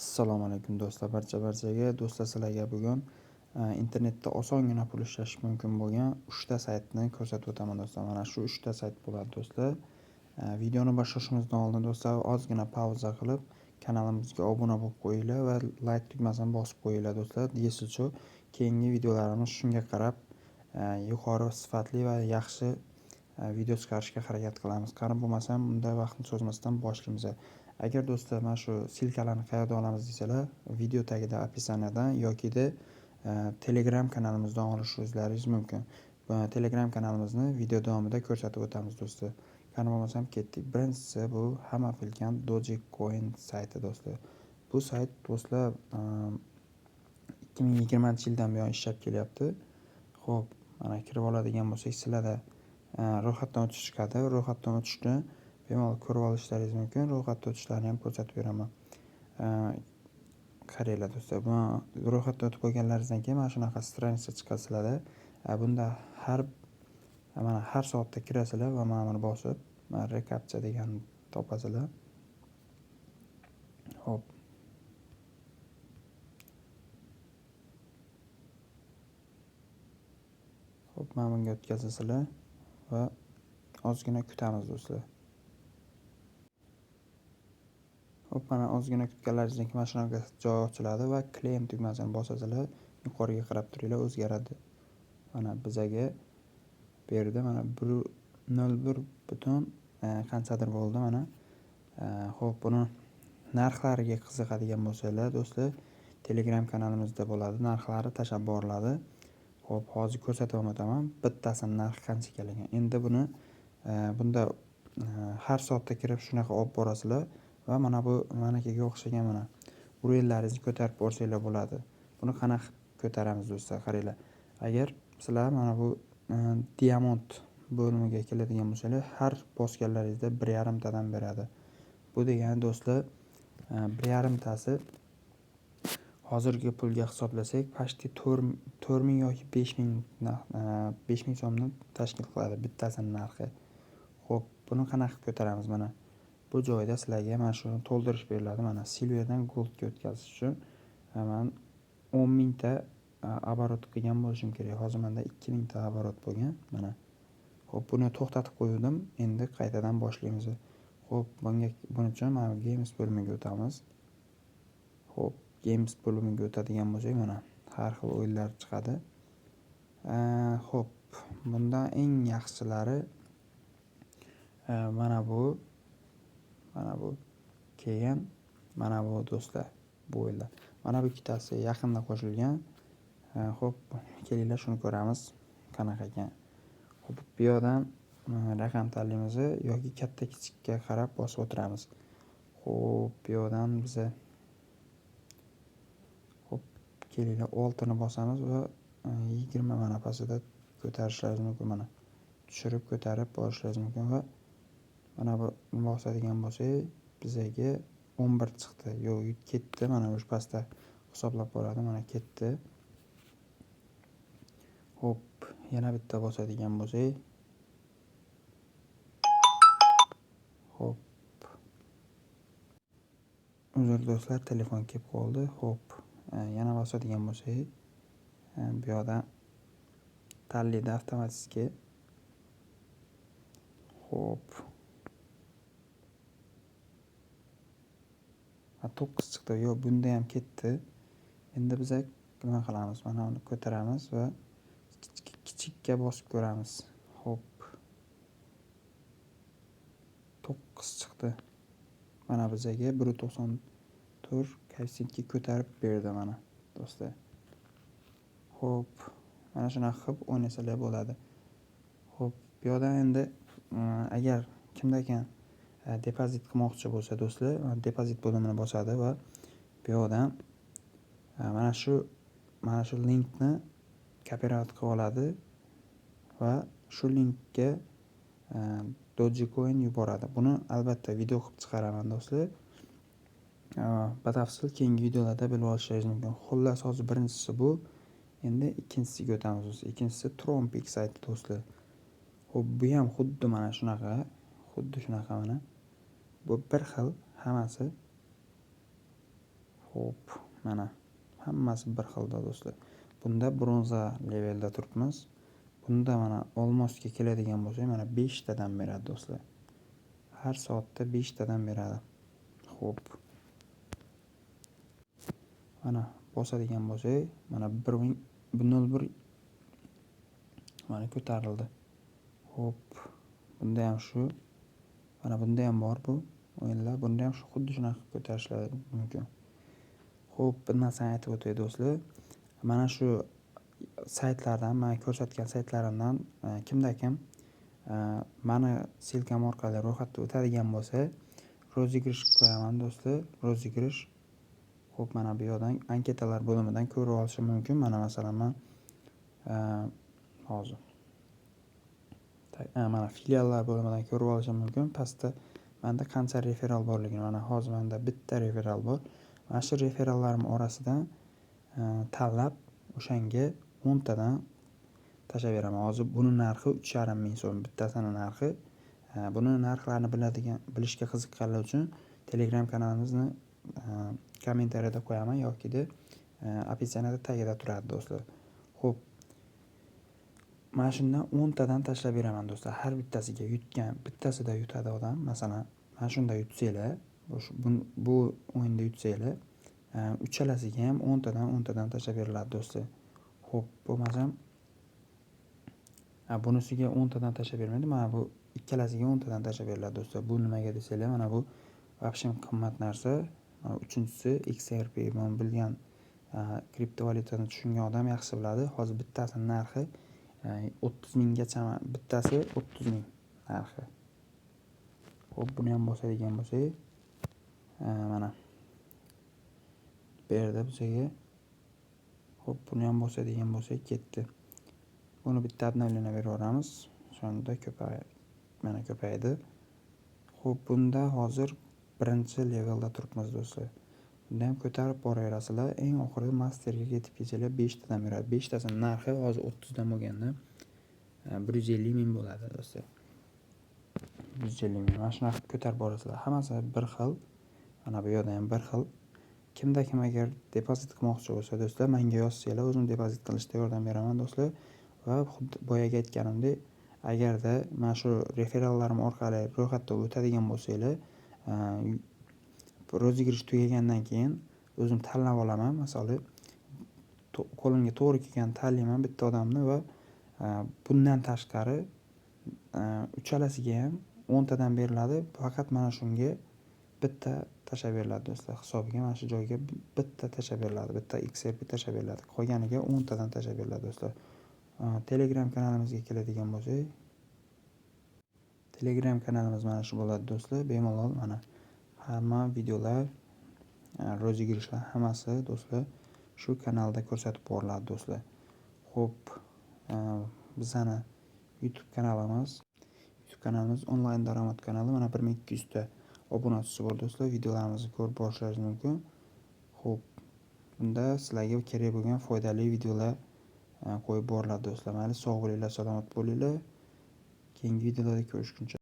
Assalomu alaykum do'stlar, barcha-barchaga. Do'stlar, sizlarga bugun internetda osongina pul ishlash mumkin bo'lgan 3 ta saytni ko'rsatib o'taman do'stlar. Mana shu 3 ta sayt bo'ladi do'stlar. Videoni boshlashimizdan oldin do'stlar, ozgina pauza qilib kanalimizga obuna bo'lib qo'yinglar va like tugmasini bosib qo'yinglar do'stlar. Yesilchu keyingi videolarimiz shunga qarab yuqori sifatli va yaxshi video chiqarishga harakat qilamiz. Qani bo'lmasam, unda vaqtni cho'zmasdan boshlaymiz. Agar do'stlar mana shu silkalarni qayerdan olamiz desalar, video tagida описаниеdan yokida Telegram kanalimizdan olishingiz mumkin. Telegram kanalimizni video davomida ko'rsatib o'tamiz do'stlar. Qani bo'lmasam ketdik. Birinchisi bu hamma bilgan Dogecoin sayti do'stlar. Bu sayt do'stlar 2020-yildan buyon ishlab kelyapti. Xo'p, mana kirib oladigan bo'lsak, sizlarda ro'yxatdan o'tish chiqadi. Ro'yxatdan o'tishni bemalol ko'rib olishlaringiz mumkin. Ro'yxatdan o'tishlarni ham ko'rsatib beraman. Qaranglar do'stlar, bu ro'yxatdan o'tib bo'lganlaringizdan keyin mana shunaqa страница chiqadi sizlarda. Bunda har soatda kirasizlar va mana buni bosib, mana recaptcha deganni topasizlar. Xo'p. Xo'p, mana bunga o'tkazasizlar va ozgina kutamiz do'stlar. Xo'p, mana ozgina kutganlaringizdan keyin mana shunaqa joy ochiladi va claim tugmasini bosasizlar, yuqoriga qarab turinglar, o'zgaradi. Mana bizaga berdi, mana 0.1 butun qanchadir bo'ldi mana. Xo'p, buni narxlariga qiziqadigan bo'lsanglar do'stlar, Telegram kanalimizda bo'ladi, narxlari tashlab boriladi. Xo'p, hozir ko'rsatib o'taman, bittasini narxi qancha ekanligini. Endi buni bunda har soatda kirib shunaqa olib borasizlar va mana bu manakiga o'xshagan mana urellaringizni ko'tarib borsanglar bo'ladi. Buni qanaqa ko'taramiz do'stlar, qaranglar. Agar sizlar mana bu diamond bo'limiga keladigan bo'lsanglar, har bosganlaringizda 1.5 tadan beradi. Bu degani do'stlar, 1.5 tasi hozirgi pulga hisoblasak, почти 4000 yoki 5000 so'mni tashkil qiladi bittasini narxi. Xo'p, buni qanaqa qilib ko'taramiz mana? Bu joyda sizlarga mana shuni to'ldirish beriladi. Mana silverdan goldga o'tkazish uchun men 10 000 ta оборот qilgan bo'lishim kerak. Hozir menda 2000 ta оборот bo'lgan. Mana. Xo'p, buni to'xtatib qo'ydim. Endi qaytadan boshlaymiz. Xo'p, buning uchun mana Games bo'limiga o'tamiz. Xo'p, Games bo'limiga o'tadigan bo'lsak, mana har xil o'yinlar chiqadi. Xo'p, bundan eng yaxshilari mana bu, mana bu, keyin mana bu do'stlar, bu o'yinlar. Mana bu ikkitasi yaqinda qo'shilgan. Xo'p, kelinglar shuni ko'ramiz qanaqa ekan. Xo'p, bu yoqdan raqam tanlaymiz yoki katta kichikka qarab bosib o'tiramiz. Xo'p, bu yoqdan biza xo'p, kelinglar 6ni bosamiz va 20 mana pastida ko'tarishlaringiz mumkin mana. Tushirib ko'tarib borishlaringiz mumkin va mana bu bosadigan bo'lsak, bizaga 11 chiqdi. Yo'q, ketdi. Mana o'sha pastda hisoblab boradi. Mana ketdi. Xo'p, yana bitta bosadigan bo'lsak. Xo'p. Uzr do'stlar, telefon kelib qoldi. Xo'p, yana bosadigan bo'lsak, bu yoqda tanlaydi avtomatik. Xo'p. 9 chiqdi. Yo'q, bunda ham ketdi. Endi biz nima qilamiz? Mana uni ko'taramiz va kichikka bosib ko'ramiz. Xo'p. 9 chiqdi. Mana bizaga 1.94 koeffitsiyentga ko'tarib berdi mana do'stlar. Xo'p, mana shunaqa qilib o'ynasalar bo'ladi. Xo'p, bu yoqdan endi agar kimda ekan depozit qilmoqchi bo'lsa do'stlar, depozit bo'limini bosadi va bu yoqdan mana shu linkni kopirovat qilib oladi va shu linkka Dogecoin yuboradi. Buni albatta video qilib chiqaraman do'stlar. Batafsil keyingi videolarda bilib olishingiz mumkin. Xullas, hozir birinchisi bu. Endi ikkinchisiga o'tamiz do'stlar. Ikkinchisi Trompik sayti do'stlar. Xo'p, bu ham xuddi mana shunaqa, xuddi shunaqa mana. Bu bir xil hammasi. Xo'p, mana hammasi bir xilda do'stlar. Bunda bronza levelda turibmiz. Bunda mana olmosga keladigan bo'lsak, mana 5 tadan beradi do'stlar. Har soatda 5 tadan beradi. Xo'p. Mana bosadigan bo'lsak, mana 1.01 mana ko'tarildi. Xo'p, bunda ham shu. Mana bunda ham bor bu o'yinlar. Bunda ham shu xuddi shunaqa ko'tarishlari mumkin. Xo'p, bir narsani aytib o'tay do'stlar. Mana shu saytlardan, men ko'rsatgan saytlarimdan kimda kim mani ссылка m orqali ro'yxatdan o'tadigan bo'lsa, розыгрыш qo'yaman do'stlar. Розыгрыш. Xo'p, mana bu yoqdan anketalar bo'limidan ko'rib olishim mumkin. Mana masalan men hozir mana filiallar bo'limidan ko'rib olishim mumkin. Pastda menda qancha referal borligini, mana hozir menda bitta referal bor. Mana shu referallarim orasidan tanlab o'shanga 10 tadan tashlab beraman. Hozir buni narxi 3,5 ming so'm bittasini narxi. Buni narxlarini bilishga qiziqqanlar uchun Telegram kanalimizni kommentariyada qo'yaman yokida описание da tagida turadi do'stlar. Xo'p. Mana shundan 10 tadan tashlab beraman do'stlar. Har bittasiga yutgan, bittasida yutadi odam. Masalan, mana shunda yutsanglar, bu o'yinda yutsanglar, uchalasiga ham 10 tadan 10 tadan tashlab beriladi do'stlar. Xo'p, bo'lmasam bunisiga 10 tadan tashlab bermaydi. Mana bu ikkalasiga 10 tadan tashlab beriladi do'stlar. Bu nimaga desanglar, mana bu вообще qimmat narsa. Uchinchisi XRP, buni bilgan, kriptovalyutani tushungan odam yaxshi biladi. Hozir bittasini narxi 30 minggacha, bittasi 30 ming narxi. Xo'p, buni ham bosadigan bo'lsak, mana berdi bizga. Xo'p, buni ham bosadigan bo'lsak ketdi. Buni bitta обновление beraveramiz. Shunda ko'payadi. Mana ko'paydi. Xo'p, bunda hozir birinchi levelda turibmiz do'stlar. Bunda ham ko'tarib boraverasizlar. Eng oxirida masterga yetib kelsanglar 5 tadan beradi. 5 tasini narxi hozir 30 dan bo'lganda 150 ming bo'ladi do'stlar. 150 ming. Mana shunaqa qilib ko'tarib borasizlar. Hammasi bir xil. Mana bu yerda ham bir xil. Kimda kim agar depozit qilmoqchi bo'lsa do'stlar, menga yozsanglar, o'zim depozit qilishda yordam beraman do'stlar. Va xuddi boyagi aytganimdek, agarda mana shu referallarim orqali ro'yxatdan o'tadigan bo'lsanglar, розыгрыш tugagandan keyin o'zim tanlab olaman. Masalan, qo'limga to'g'ri kelganini tanlayman bitta odamni va bundan tashqari uchalasiga ham 10 tadan beriladi. Faqat mana shunga bitta tashlab beriladi do'stlar. Hisobiga mana shu joyga bitta tashlab beriladi. Bitta XRP tashlab beriladi. Qolganiga 10 tadan tashlab beriladi do'stlar. Telegram kanalimizga keladigan bo'lsak, Telegram kanalimiz mana shu bo'ladi do'stlar. Bemalol mana hamma videolar, розыгрыш lar hammasi do'stlar shu kanalda ko'rsatib boriladi do'stlar. Xo'p, bizani YouTube kanalimiz onlayn daromad kanali. Mana 1200 ta obunachisi bor do'stlar. Videolarimizni ko'rib borishlaringiz mumkin. Xo'p, bunda sizlarga kerak bo'lgan foydali videolar qo'yib boriladi do'stlar. Mayli, sog' bo'linglar, salomat bo'linglar. Keyingi videolarda ko'rishguncha.